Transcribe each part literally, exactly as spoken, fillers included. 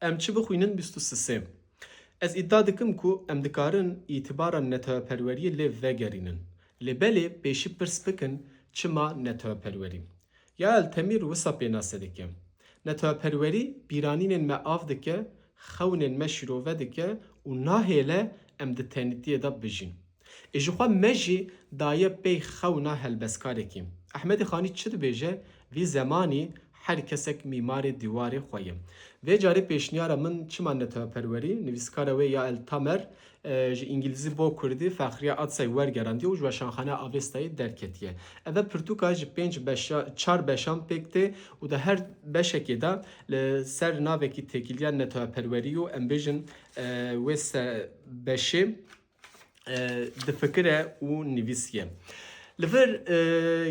Em çi bixwînin bîst û sisê? Ez îdia dikim ku em dikarin îtibara neteweperweriyê lê vegerînin. Lê belê pêşî pirs bikin, çima neteweperwerî? Yael Temîr wisa pênase dike. Neteweperwerî bîranînên me av dike, xewnên me şîrove dike û nahêle em di tenîtiyê de bijîn. Ê ji xwe me jî daye pey xewna helbestkarekî. Ehmedê Xanî çi dibêje? Vî zemanî her kesek mîmarê dîwarê xwe ye. Vê carê pêşniyara min çima neteweperwerî, nivîskara wê Yael Tamer, e, ji îngilîzî bo kurdî Fexriye Atsay wergerandiye û ji Weşanxaneya Avestayê derketiye. Eve pirtûka ji pênc beşa, çar beşan pêk tê û di her beşekê de li ser navekî têkiliya neteweperwerî û em bêjin, e, wê se-, beşê, e, difikire û nivîsiye. Li vir, e,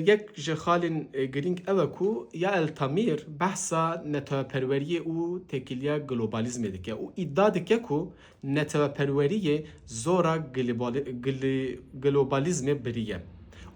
yek ji xalên, e, girîng ew e ku Yael Tamîr behsa neteweperweriyê û têkiliya globalizmê dike û îdia dike ku neteweperweriyê zora globali-, gli-, globalizmê biriye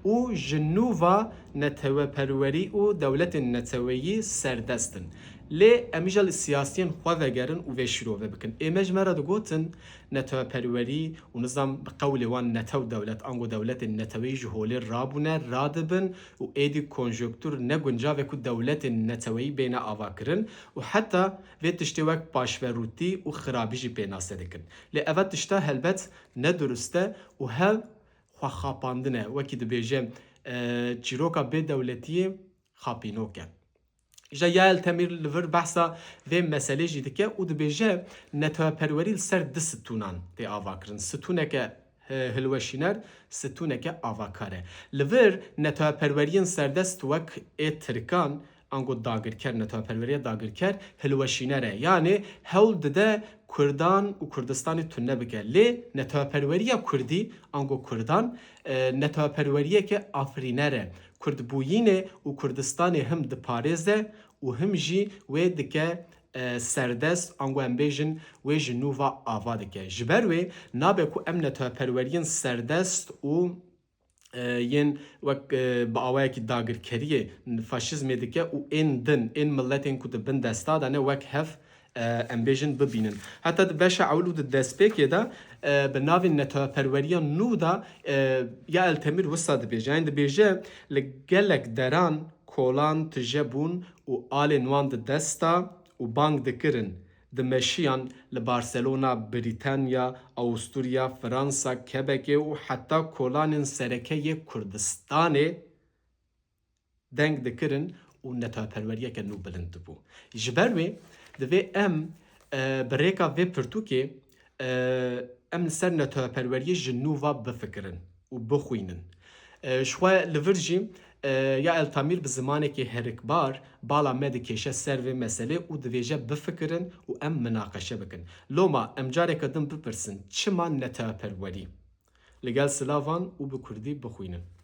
û ji nû va neteweperwerî û dewletên neteweyî serdest in. Lê em îja li siyasiyên xwe vegerin û vê şîrove bikin. Ê me ji me re digotin, neteweperwerî û nizam bi qewlê wan netew dewlet, ango dewletên neteweyî ji holê rabûne, radibin û êdî konjonktur ne guncav e ku dewletên neteweyî bêne avakirin û heta vê tiştê wek paşverûtî û xirabî jî pênase dikin. Lê eva tişta helbet ne durust e û hev xwexapandin e. Wekî dibêje, e, çîroka bêdewletiyê xapînok e. Îja Yael Temîr li vir behsa vê meselê jî dike û dibêje, neteweperwerî li ser du stûnan tê avakirin. Stûneke, e, hilweşîner, stûneke avakar e. Li vir neteweperweriyên serdest wek ê Tirkan, ango dagirker, neteweperweriya dagirker, hilweşîner e. Yanê hewl dide Kurdan û Kurdistanê tune bike. Lê neteweperweriya Kurdî, ango Kurdan, e, neteweperweriyeke afirîner e. Kurdbûyînê û Kurdistanê him diparêze û him jî wê dike, e, serdest, ango em bêjin, wê ji nû va ava dike. Ji ber wê nabe ku em neteweperweriyên serdest û, e, yên wek, e, bi awayekî dagirkeriyê faşîzmê dike û ên din, ên miletên ku di bin desta de ne wek hev, e, em bêjin bibînin. Heta di beşa ewil û di destpêkê de, e, bi navê neteweperweriya nû de, e, Yael Temîr wisa dibêje. Yanî dibêje, li gelek deran kolan tije bûn û alên wan di desta û bang dikirin, dimeşiyan li Barcelona, Brîtanya, Awusturya, Fransa, Kebekê û heta kolanên sereke yê Kurdistanê deng dikirin û neteweperweriyeke nû bilind dibû. Ji ber wê divê em, e, bi rêka vê pirtûkê, e, em li ser neteweperweriyê ji nû va bifikirin û bixwînin. E, ji xwe li vir jî, e, Yael Tamîr bi zimanekî herikbar bala me dikêşe ser vê meselê û divêje bifikirin û em minaqeşe bikin. Loma em careke din bipirsin, çima neteweperwerî? Li gel silavan û bi kurdî bixwînin.